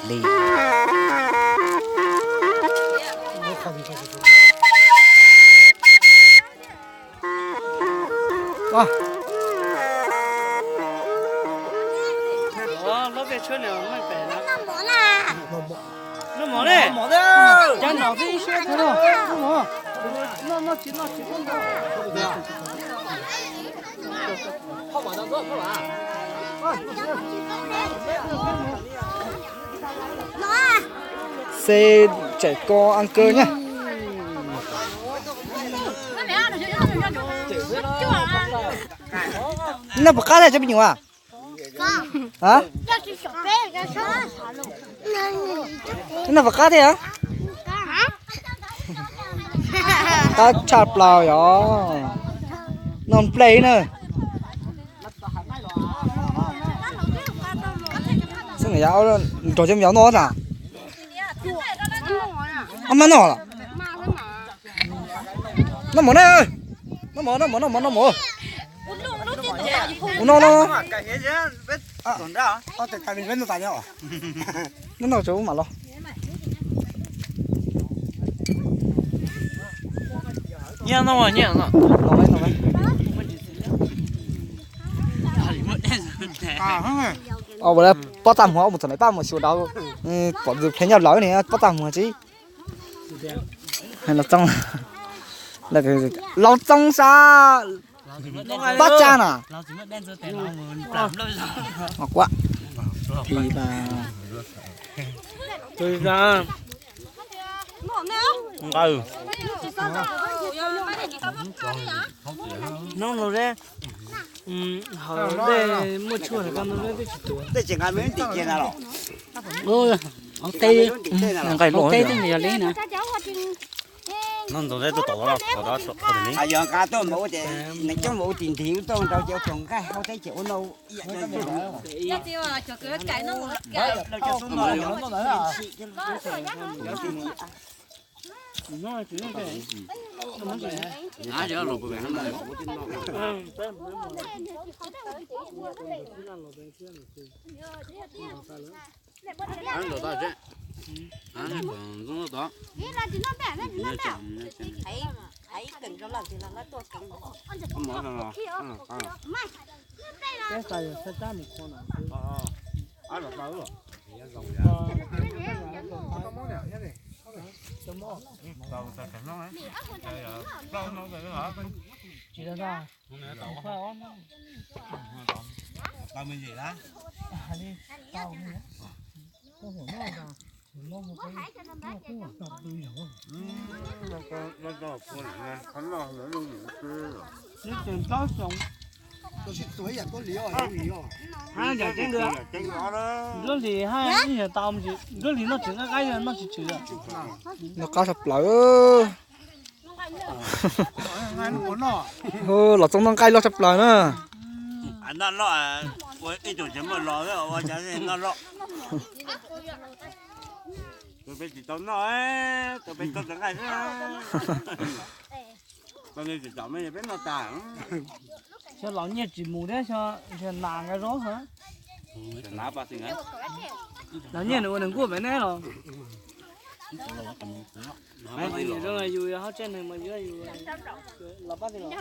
li. Xe chạy co ăn cơm nhá. Noj puas qab thiab cov me nyuam? Noj puas qab thiab? Qab tshaj plaws yom. Noj nplej na. Xeeb, nrog cov me nyuam noj na. Maj noj los? Noj mov na. Noj mov, noj mov, noj mov, noj mov. Ua no no. Noj no tso mam los. Ua pob tag muag mus txog nais pab mus xyuas dau, pom tus pheej nyob lawm ne, pob tag muag tsis. Laus Txoov, Laus Txoov sab, pab tsa na. Kuab, phi, nqa. Hnub no dej, hauv dej muaj tshuaj, tej tsis nqa me tim kiag na los. Hauv teb, hauv teb twb yog li na. Yog nqa tuaj mus ua ces neeg coob mus ua tim ntig tuaj rau ces tsoom nqaij hauv teb ces ua no ib yam. Noj qab tshaj plaws. Los txog noj nqaij loj tshaj plaws na. Xyov los nyiaj tsis mus thiab, xyov nas nqa zov xwb. Los nyiaj nws ua nws nkuaj pem neb los. Yus yog hab tsej neeg mas yuav yus los pab ti los.